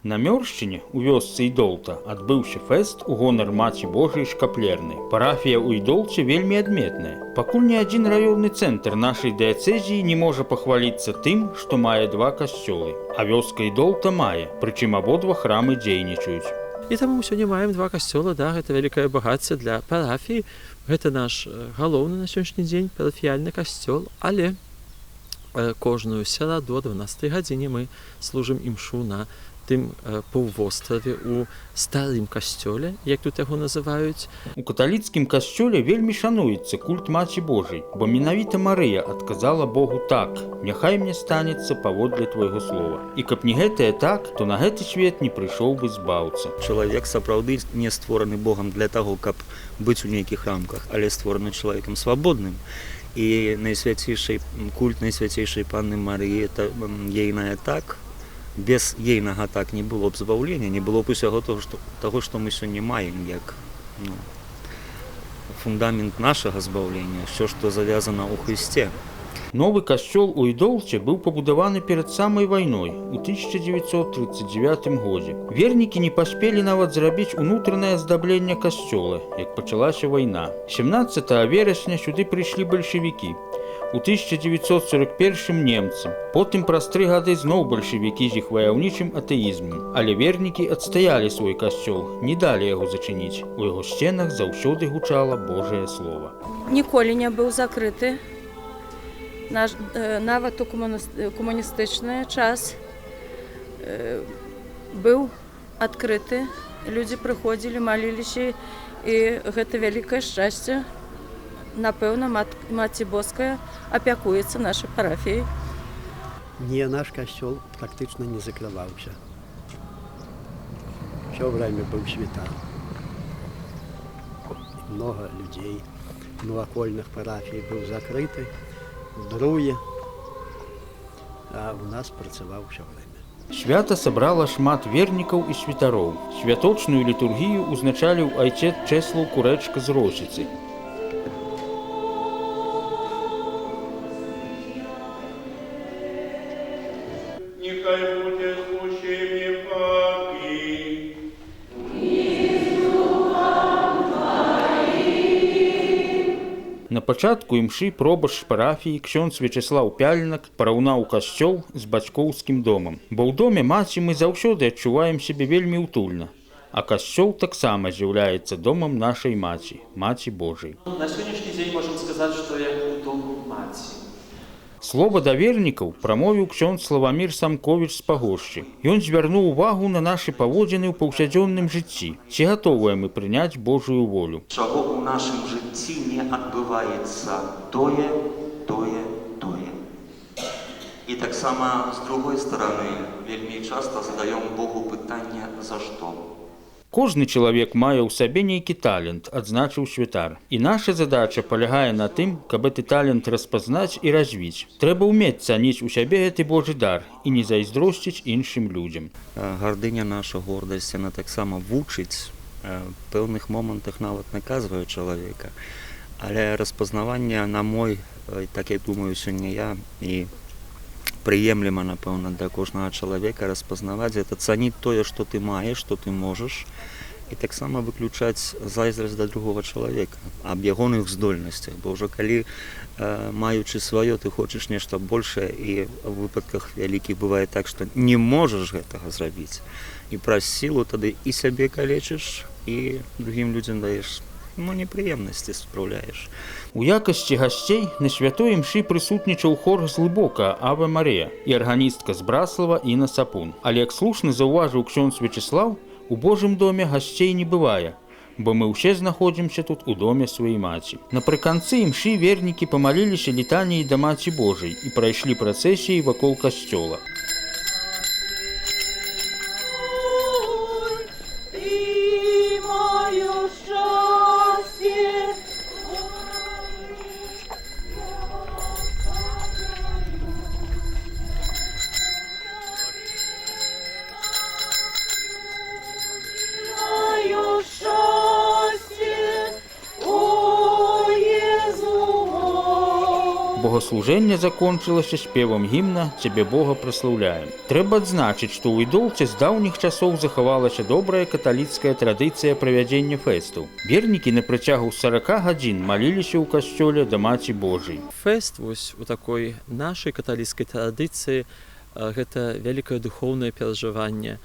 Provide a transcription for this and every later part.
На Мёршчыне у вёсцы Ідолта адбыўся фэст у гонар Маці Божай Шкаплернай. Парафія ў Ідолце вельмі адметная. Пакуль ні адзін раённы цэнтр нашай дыяцэзіі не можа пахваліцца тым, што мае два касцёлы. А вёска Ідолта мае, прычым абодва храмы дзейнічаюць. І таму мы сёння маем два касцёла, да, гэта вялікае багацце для парафіі. Гэта наш галоўны на сённяшні дзень парафіяльны касцёл, але кожную сераду о 12 гадзіне мы служым імшу на тым паўвостраве у старым касцёле, як тут яго называюць. У каталіцкім касцёле вельмі шануецца культ Маці Божай, бо менавіта Марыя адказала Богу так: «Няхай мне станецца паводле твайго слова». І каб не гэтае так, то на гэты свет не прыйшоў бы збаўца. Чалавек сапраўды не створаны Богам для таго, каб быць у нейкіх рамках, але створаны чалавекам свабодным. І найсвяцейшай культ найсвяцейшай Панны Марыі это ейная так. Без ейнага так не было б збаўлення, не было б усяго таго, што мы сёння маем як, ну, фундамент нашага збаўлення, ўсё, што завязана ў Хрысце. Новы касцёл у Ідолце быў пабудаваны перад самай вайной у 1939 годзе. Вернікі не паспелі нават зрабіць унутранае аздабленне касцёла, як пачалася вайна. 17 верасня сюды прыйшлі бальшавікі. У 1941 немцы. Потым праз 3 гады зноў бальшавікі з іх ваяўнічым атэізмам. Але вернікі адстаялі свой касцёл, не далі яго зачыніць. У яго сценах заўсёды гучала Божае слова. Ніколі не быў закрыты. Наш, нават у камуністычны час быў адкрыты. Людзі прыходзілі, маліліся, і гэта вялікае шчасце. Напэўна, Маці Боская апякуецца нашай парафіяй. Не, наш касцёл практычна не закрываўся. Всё время быў світанак. Много людзей навакольных парафій быў закрыты, другі, а у нас працаваў всё время. Свята сабрала шмат вернікаў і святароў. Святочную літургію узначаліў айцец Чэслаў Курэчка з Росіцы. Нехай будзе з усімі вамі. На пачатку імшы пробашч парафіі ксёндз Вячаслаў Пяльнак параўнаў касцёл з бацькоўскім домам. Бо ў доме маці мы заўсёды адчуваем сябе вельмі ўтульна, а касцёл таксама з'яўляецца домам нашай маці, Маці Божай. На сённяшні дзень можам сказаць, што як у дому маці. Слова да вернікаў прамовіў ксёндз Славамір Самковіч з Пагошчы. Ён звярнуў увагу на нашы паводзіны ў паўсядзённым жыцці. Ці гатовыя мы прыняць Божую волю? Чаго ў нашым жыцці не адбываецца тое, тое, тое. І таксама, з другой стороны, вельмі часта задаём Богу пытанне «за што?». Кожны чалавек мае ў сабе нейкі талент, адзначыў святар. І наша задача палягае на тым, каб гэты талент распазнаць і развіць. Трэба ўмець цаніць у сябе гэты Божы дар і не зайздросціць іншым людзям. Гардыня наша, гордасць, яна таксама вучыць, пэўных момантах нават наказвае чалавека. Але распазнаванне, на мой, так я думаю, сёння я і прыемлема, напэўна, для кожнага чалавека распазнаваць гэта, цаніць тое, што ты маеш, што ты можаш, і таксама выключаць зайздрасць да другога чалавека аб ягоных здольнасцях, бо ўжо калі, маючы сваё, ты хочаш нешта большае, і ў выпадках вялікіх бывае так, што не можаш гэтага зрабіць, і праз сілу тады і сябе калечыш, і другім людзям даеш, ну, непрыемнасці спраўляеш. У якасці гасцей на святой імшы прысутнічаў хор з Глыбока Аве Марыя і арганістка з Браслава Іна Сапун. Але, як слушна заўважыў ксёндз Вячаслаў, у Божым доме гасцей не бывае, бо мы ўсе знаходзімся тут у доме сваёй маці. Напрыканцы імшы вернікі памаліліся літаніяй да Маці Божай і прайшлі працэсіяй вакол касцёла. Ты маё шчасце. Маё шчасце, о Езу мой. Богаслужэнне закончылася спевам гімна «Цябе Бога праслаўляем». Трэба адзначыць, што ў Ідолце з даўніх часоў захавалася добрая каталіцкая традыцыя правядзення фэстаў. Вернікі на працягу 40 гадзін маліліся ў касцёле да Маці Божай. Фэст вось у такой нашай каталіцкай традыцыі гэта вялікае духоўнае перажыванне.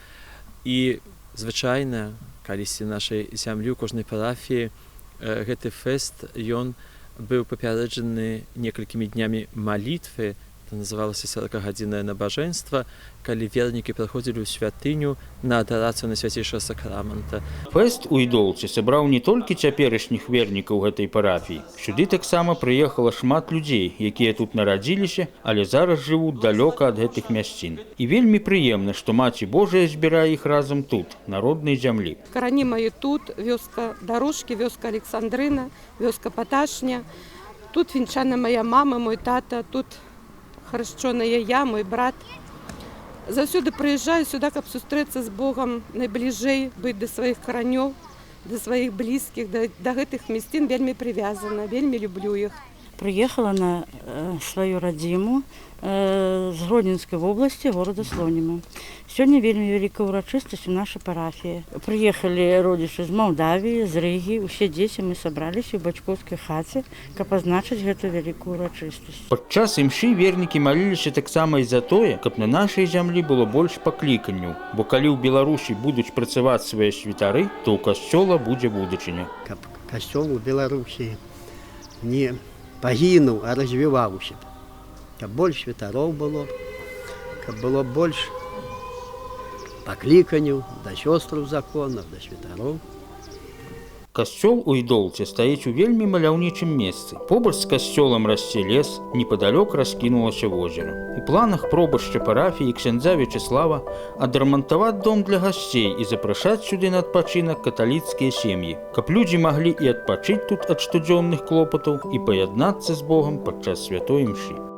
І звычайна, калісьці нашай зямлі ў кожнай парафіі гэты фэст ён быў папярэджаны некалькімі днямі малітвы, это называлася 40-гадзіннае набажэнства, калі вернікі прыходзілі ў святыню на адарацыю Найсвяцейшага Сакрамента. Фэст у Ідолцы сабраў не толькі цяперашніх вернікаў гэтай парафіі. Сюды таксама прыехала шмат людзей, якія тут нарадзіліся, але зараз жывуць далёка ад гэтых мясцін. І вельмі прыемна, што Маці Божая збірае іх разам тут, на роднай зямлі. Карані мае тут, вёска Дарожкі, вёска Александрына, вёска Паташня. Тут вінчана моя мама, мой тата, тут хрышчоная я, мой брат. Заўсёды прыязджаю сюда, каб сустрэцца з Богам найбліжэй, быць да сваіх каранёў, да сваіх блізкіх, да гэтых мясцін вельмі прывязана, вельмі люблю іх. Приехала на сваю радзіму з Гродненской области, города Слонима. Сёння вельмі вялікая ўрачыстасць у нашай парафіі. Прыехалі родзічы з Малдавіі, з Рыгі, усе дзеці мы сабраліся ў бацькоўскай хаце, каб адзначыць гэту вялікую ўрачыстасць. Падчас імшы вернікі маліліся таксама і за тое, каб на нашай зямлі было больш пакліканняў, бо калі ў Беларусі будуць працаваць свае святары, то ў касцёла будзе будучыня. Каб касцёл у Беларусі не пагінуў, а развіваўся. Каб больш святароў было, каб было больш пакліканняў да сёстраў законных, да святароў. Касцёл у Ідолце стаіць у вельмі маляўнічым месцы. Побач з касцёлам расце лес, непадалёк раскінулася возера. У планах пробашча парафіі ксяндза Вячаслава адрамантаваць дом для гасцей і запрашаць сюды на адпачынак каталіцкія сем'і, каб людзі маглі і адпачыць тут ад штодзённых клопатаў і паяднацца з Богам падчас святой імшы.